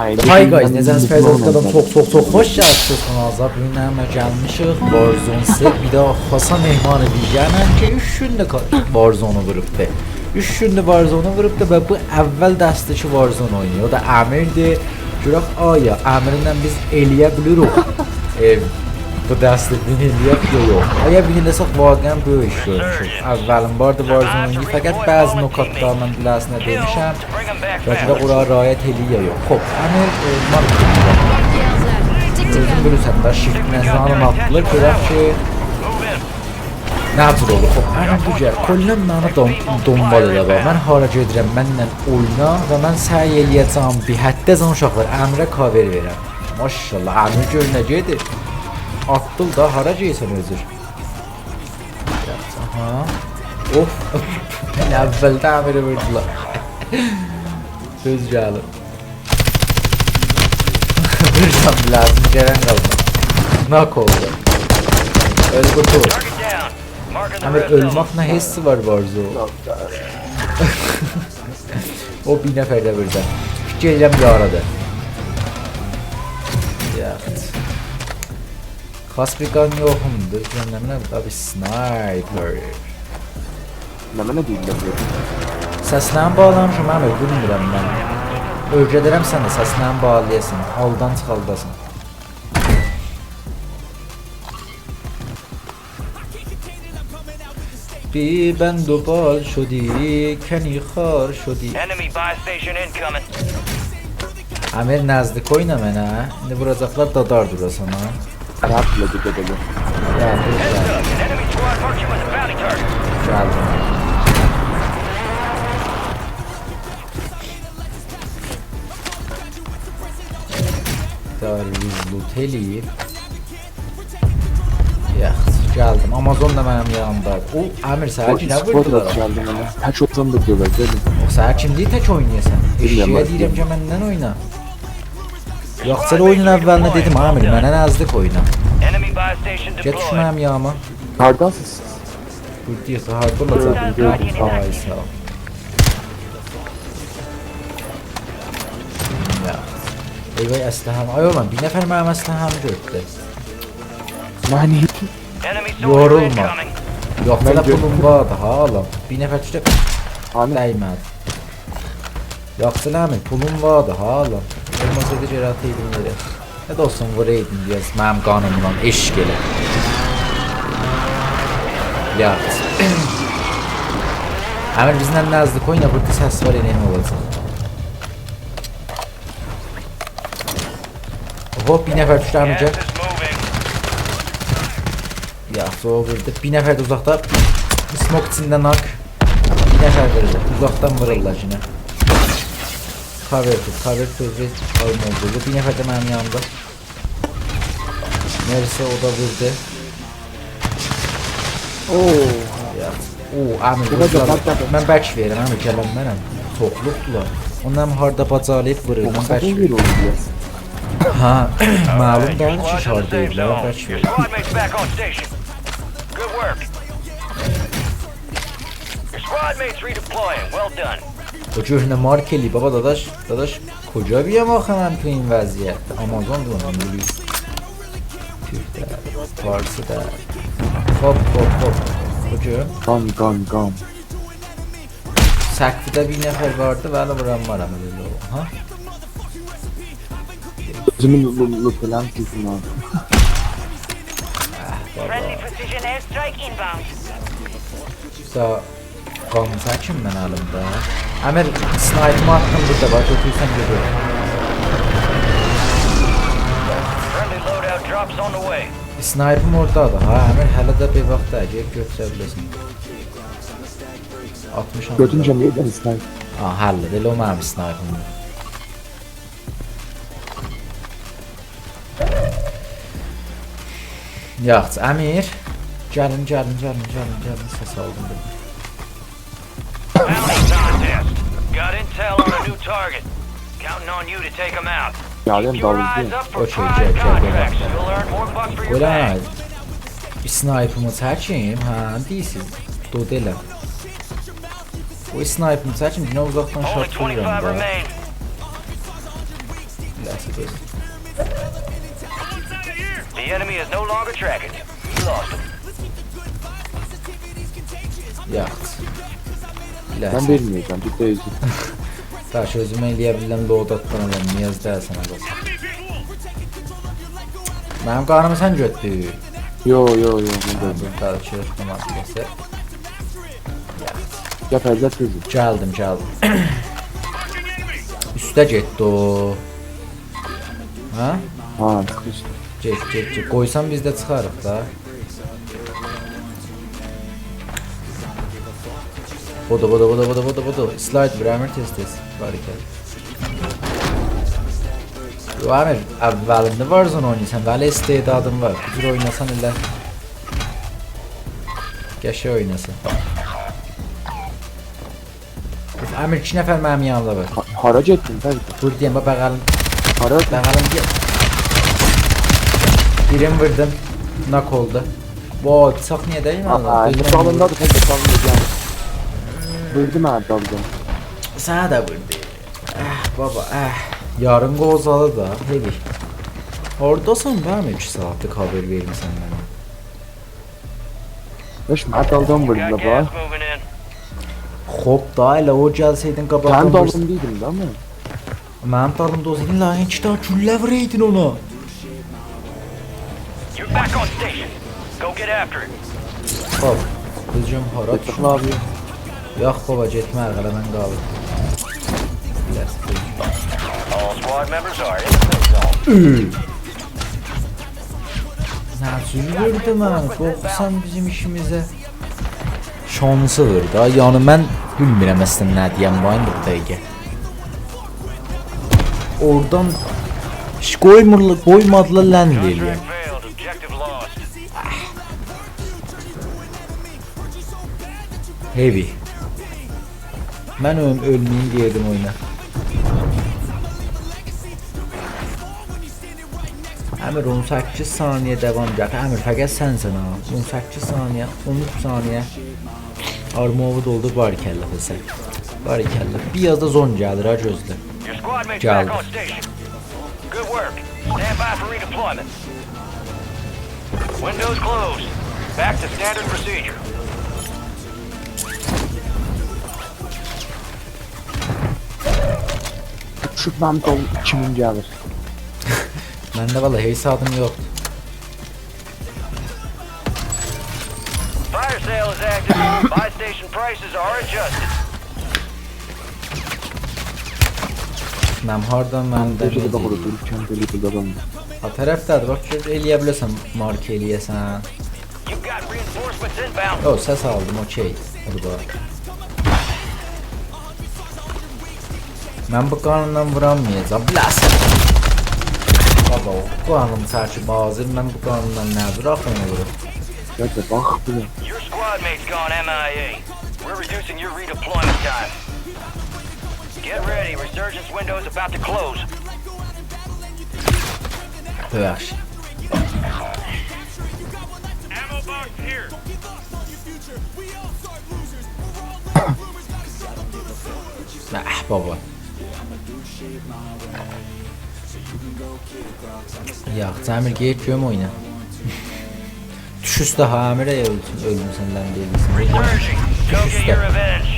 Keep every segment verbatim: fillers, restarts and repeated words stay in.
Hi guys، نئجه‌سیز؟ فردوس قادان، چوخ، چوخ، چوخ خوش گلیبسیز کانالیمیزا. بو گون نمنه گلمیشیک؟ وارزون سه، بیر ده خاصا مهمان ویژه‌نن کی اوچ گوندور کا-، وارزونو ووروبدو. اوچ گوندور وارزونو ووروبدو و بو اول دسته‌دیر کی وارزون اوینایر. او دا امیردیر. گؤرک آیا امیرله بیز ائلیه بیلیریک، ائ، بو دسته وین ائلیک یا یوخ. آیا وین ائله‌سک واقعاً بؤیوک ایش گؤرموشوک. اولین باردی وارزون اویناییریق، فقط بعضی نکاتلار من بیله‌سینه دئمیشم. و گؤرک اورا رعایت ائلییر یا یوخ. خوب، امیر، ائ، مارک. اؤزون بیلیرسن ده، شیفت نظامیم آتیلیر، گؤرک کی نه جور اولور. خوب، امیر بو گل، کلاً منی دون-، دونبال ائله باخ. من هارا گئدیرم، منله اوینا و من سعی ائلیه‌جم بیر حده‌جن اوشاقلار، امیره کاور وئرم. ماشاءالله، امیر گؤر نه گئدیر. آتدیل دا، هارا گئدیرسن اؤزون؟ آها. اوف. اولده امیری ووردولار. دوز گلین. وورسام بیله‌سین، گلن قالماز. ناک اولدو. اؤل قوتول. امیر، اؤلمک نه حسی وار، بارزو؟ او بیر نفر ده بورادا. فیکیر ائدیرم یارادیر. یاخشی. خاص بیر گان یوخومدور. من نه بیلیم، دا بیر سنایپر. نمنه دئییرلر بو؟ سسلرین باغلامیشام، من بیلمیرم من. اؤیره‌دیرم سنه، سسلرین باغلایاسان، حالدان چیخارداسان. بیر بند و بال شدی، کنی خوار شدی. Enemy buy station incoming. امیر، نزدیک اوینا منه. ایندی ووراجاقلار، دادار دوراسان ها. رحمت ائله، گئده بیلر. یا، بیر Heads up, an enemy squad marked you as a bounty target. گلدیم. داریوش لوت ائله‌ییب. یاخشی، گلدیم. آمازون دا منیم یانیمدا. او، امیر، سنی کی نه ووردولار؟ گلدیم منه. تک اولسام دا گؤرر، گلین. او، سنی کیم دئییر تک اوینایاسان؟ بیلمیرم، ائششه‌یه من دئییرم کی، بیلمیرم. مندن اوینا. یوخ، سن اویونون اولینده دئدیم، امیر، منه نزدیک اوینا. Enemy buy station deployed. گئت دوش منیم یانیما. هارداسینیز سیز؟ بورادا یوخ، هاردا اولاجاق؟ گؤردوم، گؤردوم، ساغ اول. آی، ساغ اول. یا. ای وای، اسلحه‌م. آی اوغلان، بیر نفر منیم اسلحه‌می گؤتوردو. منی. Enemy soldier incoming. یورولما. یوخ، من ائله گؤتوردوم. پولوم واردی ها، آلام. بیر نفر دوشدو. هانی؟ دیمه‌دی. یاخشی، نه بیلیم، پولوم واردی ها، آلام. اولماسایدی، گؤره‌یدیم یئره. نه ده اولسون، وورایدیم، دئیه‌سن منیم قانیملا عشق ائله. یاخشی. امیر، بیزله نزدیک اوینا، بورادا سس وار، ائله نه اولاجاق؟ هوپ، بیر نفر دوشدو، امیر، گل. Gas is moving. یاخشی، او ووردو. بیر نفر ده اوزاقدا. اسموک ایچینده ناک. بیر نفر ووردو. اوزاقدان وورورلار یئنه. کاور توت، کاور توت، اؤزو آلما اولدو. بیر نفر ده منیم یانیمدا. نرسه، او دا ووردو. اوه. یا. اوه، امیر، بابا، ووردولار. بابا، بابا. من بک وئریرم، امیر، گلن منم. چوخلوقدولار. اونلار هاردا باجالاییب وورور، من بک وئریرم. ها، معلوم دئییل کی، هاردایدیلار، من بک وئریرم. Your squad mate's back on station. Good work. Your squad mate's redeploying. Well done. او گؤرنه مارک ائله‌ییب، بابا، داداش، داداش، کجا بیام آخی من تو این وضعیت؟ آمازون دونم، انگلیس. تورک ده، فارسی ده. هوپ، هوپ، هوپ. او گؤر. گان، گان، گان. سقفده بیر نفر واردی، ولی وورانمارام ائله او. ها؟ اؤزومو لو-، لو-، لوتلام، دوشون آلدیم. آه، بابا. Friendly precision airstrike inbound. دا گان چکیم من الیمده. امیر، اسنایپیمی آتدیم بورادا، باخ، گؤتورسن گؤتور. Friendly loadout drops on the way. اسنایپیم اورادادیر ها، امیر، هله ده بیر واخت دا گئدیب گؤتوره بیلرسن. آتمیشام. گؤتورموشم، یئردن اسنایپ. آه، حلّدیر، ائله او منیم اسنایپیمدیر. یاخشی، امیر. گلین، گلین، گلین، گلین، گلین، سس آلدیم بیر. Bounty contest. Got intel on a new target. Counting on you to take 'em out. گلین، دالیمجا. Keep your eyes up for prime contracts. اوکی، گل، گل، گل، گل. You'll earn more bucks for your bang. اولان، اسنایپیمی چکیم، ها، دئییرسیز. دود ائله. او اسنایپیمی چکیم، یئنه اوزاقدان Only شات وورورام twenty-five دا. Remain. The enemy is no longer tracking. You lost him. یاخ. من بیلمیرم، بیر ده اؤزوم. داش اؤزومه ائلیه بیلم، لود آتدان اولام، نیاز دئییل سنه بس. منیم قانیمی سن گؤتدون. یو، یو، یو، من ده. بوردا چیخدیم آتلاسی. گل، فضل تئزیم. گلدیم، گلدیم. اوسته گئتدی او. هه؟ ها، چیخیشدی. گئت، گئت، گئت. قویسان بیز ده چیخاریق دا. بودو، بودو، بودو، بودو، بودو، بودو. اسلاید وور، امیر، تئز، تئز. باریکلا. یو، امیر، اولینده وارزون اویناییرسان، ولی استعدادین وار. بو جور اویناسان ائله. قشنگ اویناسان. اوف، امیر، ایکی نفر منیم یانیمدا وار. ها-، هارا گئتدین، فضل؟ بوردا دئیم، باخ، بغلیم. هارا؟ بغلیم، گل. بیرینی ووردوم. ناک اولدو. وای، بیچاق نییه دَیمه‌دی؟ آها، ایندی ساغیندادیر، فضل، ساغیندا، گل. ووردو منی دالدان. سنه ده ووردو. اه، بابا، اه. یارین قووزالیر دا، هئوی. اورداسان، منه ایکی ساعاتدیر کاور وئرمیرسن منه. داش، منی دالدان ووردو دا، Got باخ. gas moving in. خوب دا، ائله او گلسه‌یدین قاباقدان سنین وورسون. دالین دئییلدیم ده، من. منیم دالیمدا اولسایدین، لااقل ایکی دنه گولله وورایدین اونا. You're back on station. Go get after it. خوب، هجوم هارا گئتدیک، نه یاپیریق؟ یوخ بابا، گئتمه، ارغله‌من قالیر. بیله‌سین. All squad members are in the safe zone. نه جور ووردو منی؟ قورخورسان بیزیم ایشیمیزه. شانسی ووردو ها. یعنی من بیلمیرم اصلینده نه دئیم، وای، بو دقیقه. اوردان هئچ قویمورلا-، قویمادیلار لند ائلییم. Failed. Objective lost. هئوی. من اؤلوم، اؤلمه‌ییم، گیردیم اویونا. امیر، اون سککیز ثانیه داوام گتیر. امیر، فقط سنسن ها. اون سککیز ثانیه، اون اوچ ثانیه. آرمووو دولدور، باریکلا، پسر. باریکلا. بیر آز دا زون گلیر ها، گؤزله. Your squad mate's Geldi. back on station. Good work. Stand by for redeployment. Windows closed. Back to standard procedure. شوت، منیم دال کیمین گلیر؟ منده والله هئچ زادیم یوخدور. Fire sale is active. Buy station prices are adjusted. من هاردان، من ده بیر ده نه بوردا دئییم؟ دورور، کم بئله بوردا دورور. ها طرفده‌دیر، باخ، گؤر، ائلیه بیله‌سن، مارک ائلیه‌سن. You've got reinforcements inbound. یوخ، سس آلدیم، اوکی. بوردا. من بو گانلا وورانمایاجاغام. بیله‌سن. بابا، او گانیم چکیب حاضیر، من بو گانلا نه جور آخی وورورام؟ گل ده، باخ بیر ده. Your squad mate's gone M I A. We're reducing your redeployment time. Get ready. Resurgence window's about to close. ببخشید. Ammo box here. نه، بابا. یوخ، جمیل، گئت گؤروم اوینا. دوش اوسته ها، امیر، اؤلدون، اؤلدون سن، لند ائلیسن. Resurging. Go get your revenge.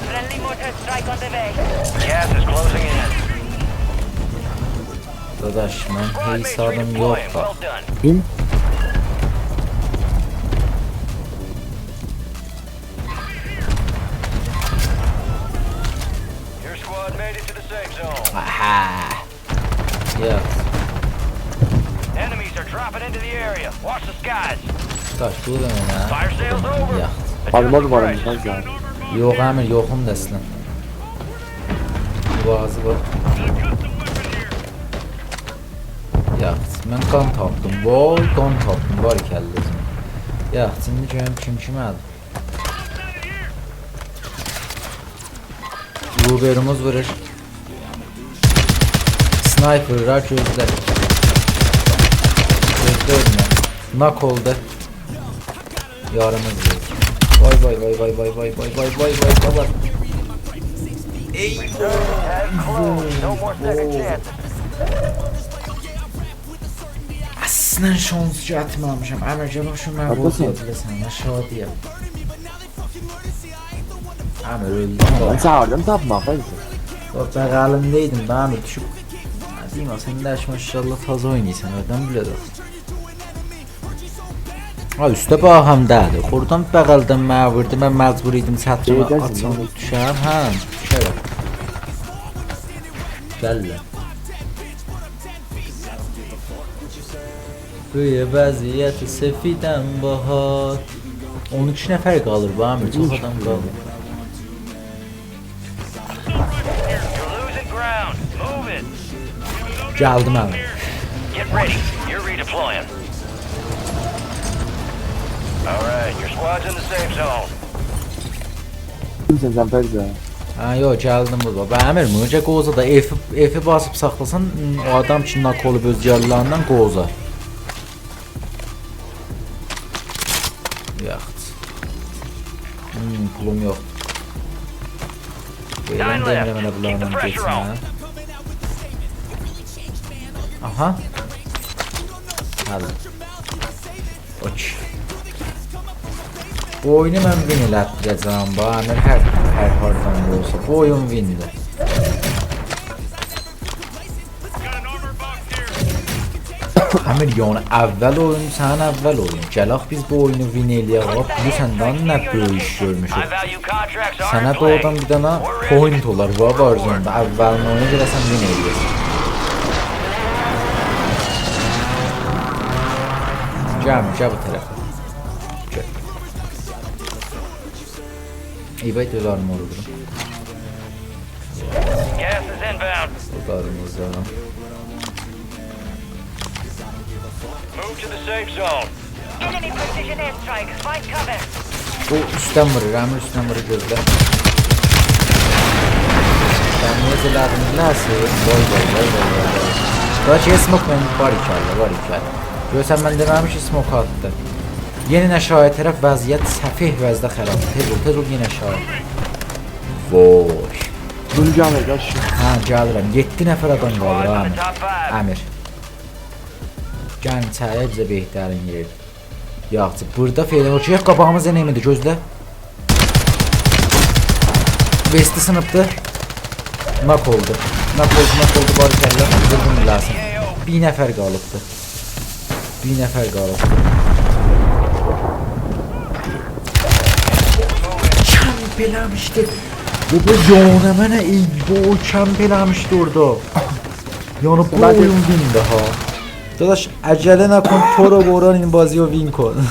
Friendly mortar strike on the way. Gas is closing in. داداش، من Squad هئچ mates زادیم redeploying. یوخدور. Well done. کیم؟ Your squad made it to the safe zone. آها. یوخ. Enemies are dropping into the area. Watch the skies. داش، بو دا منه. Fire sale's over. یوخ. آلماز Adjusting وار prices. ایندی، گل. یوخ، امیر، یوخوم دا اصلا. بوغازی وار. یوخ، من گان تاپدیم. وای، گان تاپدیم. باریکلا. یوخ، ایندی گؤروم کیم کیمه‌دیر. روبروموز وورور. اسنایپر وورور، گؤزله. گؤزله اؤلمه. ناک اولدو. یاریمیز ووردو. وای، وای، وای، بابا. ای، Close. No more second وای. chances. اصلاً شانس گتیرمه‌میشم. امیر، گل باخ، شو من هارداسان؟ قوزویا بیله‌سن، من شادی‌یام. امیر، اؤلدوم. من سنی هاردان تاپمام، قارداشیم؟ باخ، بغلینده‌یدیم، به امیر، دوشوب. نه دئییم، سن ده ماشاءالله تازا اویناییرسان، هاردان بیله‌جک؟ ها، اوسته باخام دئییل. اوردان بغلدن منی ووردو، من مجبور ایدیم چتریمی آچام، دوشم، هه، دوشرم. گل ائله. بویو وضعیتی سفیدم باهار. اون ایکی نفر قالیر، به امیر، چوخ آدام قالیر. You're losing ground. Move it. گلدیم امیر. Get ready. You're redeploying. All right, your squad's in the safe zone. کیمسن سن، فرزه؟ ها، یوخ، گلدیم بابا. به امیر، بونو گرک قوزادا F، F باسیب ساخلاسان، او آدام کی ناک اولوب اؤز یارلاریندان قوزا. یاخشی. هوم، پولوم یوخ. بئله دئمیرم ائله بونلارلا گئتمه. آها. هادی. اوکی. بو اویونو من وین ائلتدیره‌جم، باخ، امیر، هر، هر هاردان دا اولسا. بو اویون ویندیر. امیر، یعنی اول اویون، سنین اول اویون. گل آخی بیز بو اویونو وین ائله‌یک، باخ، بیلیرسن ده نه بؤیوک ایش گؤرموشوک. سنه دوغرودان بیر دنه پوینت اولار، وا، وارزوندا. اولین اویونو گرک سن وین ائله‌یه‌سن. گل، گل بو طرفه. گل. ای، بای، دلاریم اورا وورون. Gas is inbound. بو دا اورا. Move to the safe zone. Enemy precision airstrike. Find cover. بو اوستدن وورور، امیر، اوستدن وورور، گؤزله. سن نییه ائله‌دین بیله‌سین؟ وای، وای، وای. داش، اسموک من، باریکلا، باریکلا. گؤرسن من دئمه‌میشم، اسموک آتدی. یئنه آشاغییا طرف، وضعیت سفئه وضعده خرابدیر. تئز اول، تئز اول، یئنه آشاغی. وای. دور، گلمیر، قاچ. هه، گلیرم. یئددی نفر آدام قالیر، ها، امیر. امیر. گلین ایچری‌یه، بیزه بهترین یئر. یاخشی، بورادا فعلاً او کی، قاباغیمیز انمی‌دیر، گؤزله. وستی سینیبدی. ناک اولدو. ناک اولدو، ناک اولدو، باریکلا. ووردوم بیله‌سین. بیر نفر قالیبدی. بیر نفر قالیبدی. کمپ ائله‌میشدی. بو، بو یانه منه، ای، بو کمپ ائله‌میشدی اورادا. یعنی بو اویون ویندیر ها. داداش، عجله نکن، تو رو قرآن این بازی رو وین کن.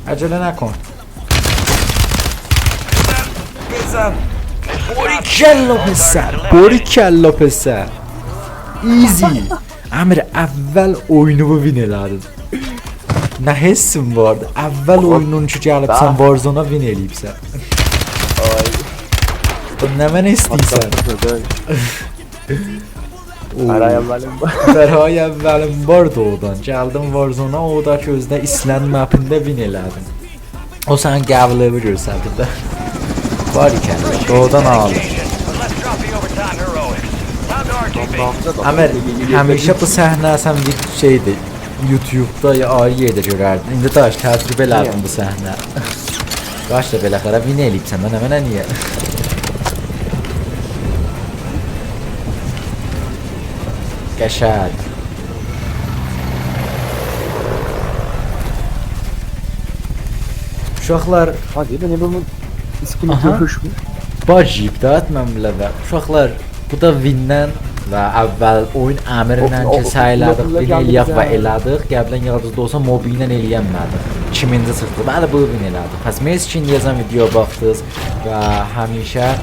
عجله نکن. بزن. باریکلا پسر، باریکلا پسر. ایزی. امیر، اول اویونو بو وین ائله‌دین. نه حسین واردی؟ اول اویونون کی گلیبسن وارزونا، وین ائله‌ییبسن. آی. نمنه ایسته‌ییرسن؟ اوو. برای اولین بار. برای اولین بار دوغرودان. گلدیم وارزونا، او دا کی اؤزو ده ایسلند مپینده وین ائله‌دیم. او سنین قوی‌لیگی گؤستردی ده. باریکلا، دوغرودان عالی. امیر، همیشه بو صحنه سن بیر شئیدیر، یوتیوبدا یا آیری یئرده گؤرردین. ایندی داش، تجربه ائله‌دیم بو صحنه. نییه؟ باش دا بالاخره وین ائله‌ییبسن، من، من نییه؟ قشنگ. اوشاقلار، هادی، بو نه، بو اسکلت، آها، گؤرموشموش. باج یئییب ده، من بیله ده. اوشاقلار، بو دا ویندن و اول اویون امیرله کی سعی ائله‌دیک، وین ائله‌یک و ائله‌دیک. قبلاً یادینیزدا اولسا، موبی ایله ائله‌ینمه‌دیک. ایکینجی چیخدی. بلی، بو وین ائله‌دیک. پس مرسی کی ایندیه‌جن ویدیویا باخدینیز و همیشه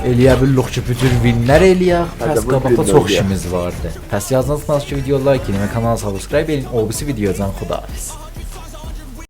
ائله‌یه بیللیک کی بو جور وینلر ائله‌یک. پس قاباقدا چوخ ایشیمیز واردی. پس یادینیزدا توتماسین کی ویدیویا لایک ائدین و کانالا سابسکرایب ائدین. او بیریسی ویدیویاجان خداحافظ.